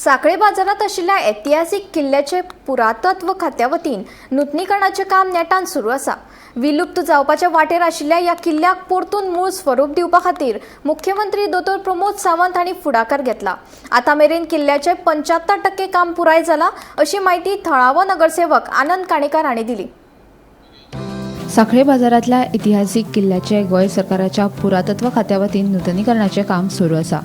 सांखळे बाजारांत आशिल्ल्या ऐतिहासीक किल्ल्याचे पुरातत्व खात्या वतीन नुतनीकरणाचें काम नेटान सुरू आसा. विलुप्त जावपाच्या वाटेर आशिल्ल्या ह्या किल्ल्याक परतून मूळ स्वरूप दिवपा खातीर मुख्यमंत्री दोतोर प्रमोद सावंत हांणी फुडाकार घेतला. आतां मेरेन किल्ल्याचें 75% काम पुराय जाला अशी म्हायती थळावो नगरसेवक आनंद काणेकार हांणी दिली. सांखळे बाजारांतल्या इतिहासीक किल्ल्याचे गोंय सरकाराच्या पुरातत्व खात्या वतीन नुतनीकरणाचें काम सुरू आसा.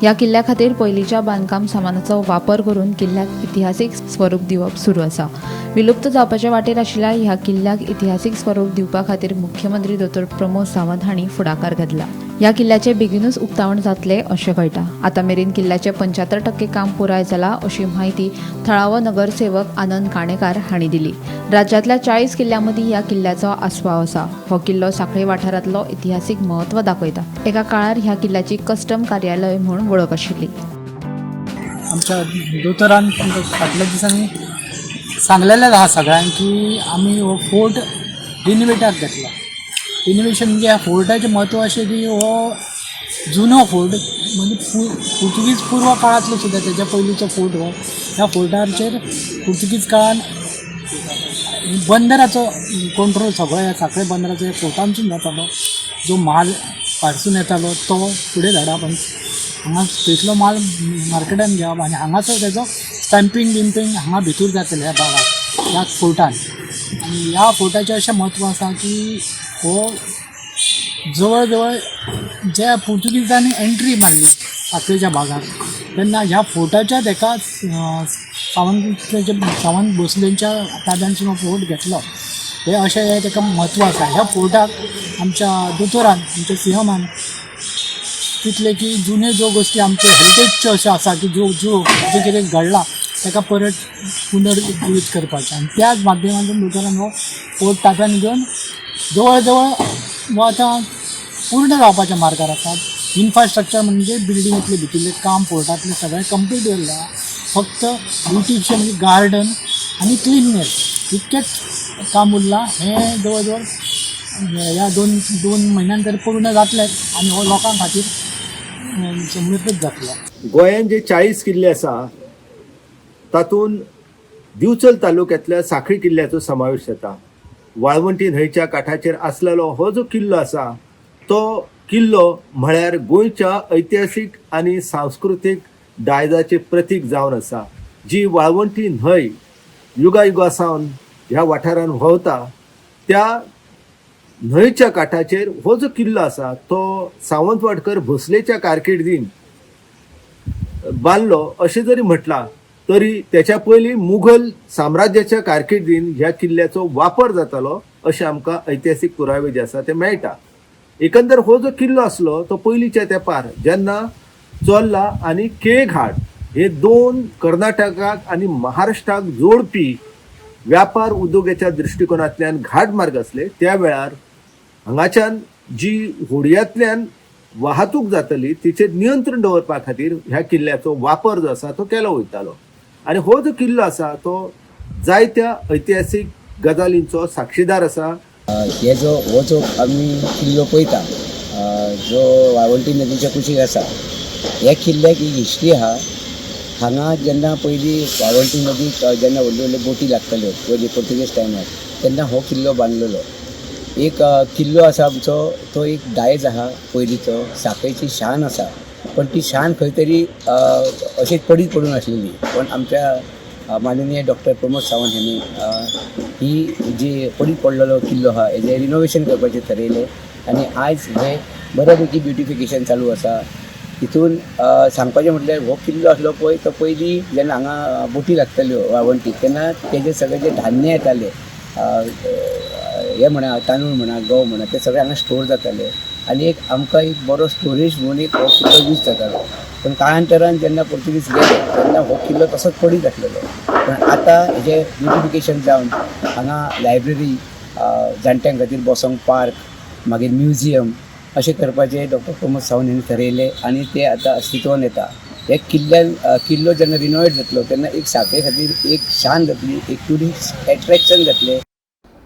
ह्या किल्ल्या खातीर पयलींच्या बांदकाम सामानाचो वापर करून किल्ल्याक इतिहासीक स्वरूप दिवप सुरू आसा. विलुप्त जावपाचे वाटेर आशिल्ल्या ह्या किल्ल्याक इतिहासीक स्वरूप दिवपा खातीर मुख्यमंत्री दोतोर प्रमोद सावंत हांणी फुडाकार घेतला. ह्या किल्ल्याचें बेगिनूच उक्तावण जातलें अशें कळटा. आतां मेरेन किल्ल्याचें 75% काम पुराय जालां अशी म्हायती थळावो नगरसेवक आनंद काणेकार हांणी दिली. राज्यांतल्या 40 किल्ल्यां मदीं ह्या किल्ल्याचो आस्पाव आसा. हो किल्लो सांखळे वाठारांतलो इतिहासीक म्हत्व दाखयता. एका काळार ह्या किल्ल्याची कस्टम कार्यालय म्हूण वळख आशिल्ली. आमच्या दोतोरान तुमकां फाटल्या दिसांनी सांगलेलें आहा सगळ्यांक की आमी हो फोर्ट रिनोवेटाक घेतला. रिनोवेशन म्हणजे ह्या फोर्टाचें म्हत्व अशें की हो जुनो फोर्ट म्हणजे पुर्तुगीज पूर्व काळांतलो सुद्दां, तेच्या पयलींचो फोर्ट हो. ह्या फोर्टाचेर पुर्तुगीज काळान बंदराचो कंट्रोल सगळो ह्या सांखळे बंदराचो ह्या फोर्टांतसून जातालो. जो म्हाल भायरसून येतालो तो फुडें धाडप आनी हांगा थंयसलो माल मार्केटान घेवप आनी हांगासर तेजो स्टॅम्पींग बिम्पींग हांगा भितूर जातलें ह्या भागात, ह्या फोर्टान. आनी ह्या फोर्टाचें अशें म्हत्व आसा की हो जवळ जवळ ज्या पुर्तुगीजांनी एंट्री मारली सांखळेच्या भागात तेन्ना ह्या फोर्टाच्याच एका सावंत सावंत भोसलेंच्या ताब्यांतसून हो फोर्ट घेतलो. हें अशें हें ताका म्हत्व आसा. ह्या फोर्टाक आमच्या दोतोरान, आमच्या सीएमान चिंतलें की जुन्यो ज्यो गोश्टी आमच्यो हेरिटेजच्यो अश्यो आसा की ज्यो ज्यो जें कितें घडलां ताका परत पुनर्जिवीत करपाचें आनी त्याच माध्यमांतून दोतोरान हो फोर्ट ताब्यांत घेवन जवळ जवळ हो आतां पूर्ण जावपाच्या मार्गार आसा. इन्फ्रास्ट्रक्चर म्हणजे बिल्डिंगेंतलें भितरलें काम फोर्टांतलें सगळें कंप्लीट जाल्लें आहा. फक्त ब्युटिशियन म्हणजे गार्डन आनी क्लिननेस इतकेंच काम उरलां. हें जवळ जवळ ह्या दोन दोन म्हयन्यान तरी पूर्ण जातलेंच आनी हो लोकां खातीर समर्पीत जातलो. गोंयांत जे 40 किल्ले आसा तातूंत दिवचल तालुक्यांतल्या सांखळी किल्ल्याचो समावेश जाता. वाळवंटी न्हंयच्या काठाचेर आसलेलो हो जो किल्लो आसा तो किल्लो म्हळ्यार गोंयच्या ऐतिहासीक आनी सांस्कृतीक दायजाचें प्रतीक जावन आसा. जी वाळवंटी न्हंय युगायुगा सावन ह्या वाठारांत व्हांवता त्या न्हंयच्या काठाचेर हो जो किल्लो आसा तो सावंतवाडकर भोसलेच्या कारकिर्दीन बांदलो अशें जरी म्हटलां तरी त्याच्या पयलीं मुघल साम्राज्याच्या कारकिर्दीन ह्या किल्ल्याचो वापर जातालो अशें आमकां ऐतिहासीक पुरावे जे आसा ते मेळटा. एकंदर हो जो किल्लो आसलो तो पयलींच्या तेंपार जेन्ना चोर्ला आनी केळघाट हे दोन कर्नाटकाक आनी महाराष्ट्राक जोडपी व्यापार उद्योगाच्या दृश्टिकोनांतल्यान घाट मार्ग आसले त्या वेळार हांगाच्यान जी होडयांतल्यान वाहतूक जातली तिचेर नियंत्रण दवरपा खातीर ह्या किल्ल्याचो वापर जो आसा तो केलो वयतालो. आनी हो जो किल्लो आसा तो जायत्या ऐतिहासीक गजालींचो साक्षीदार आसा. हे जो हो जो आमी किल्लो पळयता जो वाळवंटी नदीच्या कुशीक आसा, ह्या किल्ल्याक एक हिस्ट्री आहा. हांगा जेन्ना पयलीं वाळवंटी नदीक जेन्ना व्हडल्यो व्हडल्यो बोटी लागताल्यो पयलीं पुर्तुगेज टायमार तेन्ना हो किल्लो बांदलेलो. एक किल्लो आसा आमचो, तो एक दायज आहा पयलींचो, सांखळेची शान आसा. पण ती शान खंय तरी अशीच पडीत पडून आसलेली, पण आमच्या माननीय डॉक्टर प्रमोद सावंत हांणी ही जी पडीत पडलेलो किल्लो आहा हेजें रिनोवेशन करपाचें थरयलें आनी आयज हें बऱ्यापैकी ब्युटिफिकेशन चालू आसा. हितून सांगपाचें म्हटल्यार हो किल्लो आसलो पळय तो पयलीं जेन्ना हांगा बोटी लागताल्यो वाळवंटीक तेन्ना तेजें सगळें जें धान्य येतालें, हें म्हणा तांदूळ म्हणा गंव म्हणा, ते सगळे हांगा स्टोर जाताले आनी एक आमकां एक बरो स्टोरेज म्हणून एक हो किल्लो यूज जातालो. पण काळांतरान जेन्ना पुर्तुगीज गेले तेन्ना हो किल्लो तसोच पडीत आसलेलो. पण आतां हेजें ब्युटिफिकेशन जावन हांगा लायब्ररी, जाणट्यां खातीर बसोंक पार्क, मागीर म्युजियम अशें करपाचें डॉक्टर प्रमोद सावंत हांणी थरयलें आनी तें आतां अस्तित्वान येता. हे किल्ल्यान किल्लो जेन्ना रिनोवेट जातलो तेन्ना एक सांखळे खातीर एक शान जातली, एक ट्युरिस्ट एट्रेक्शन जातलें.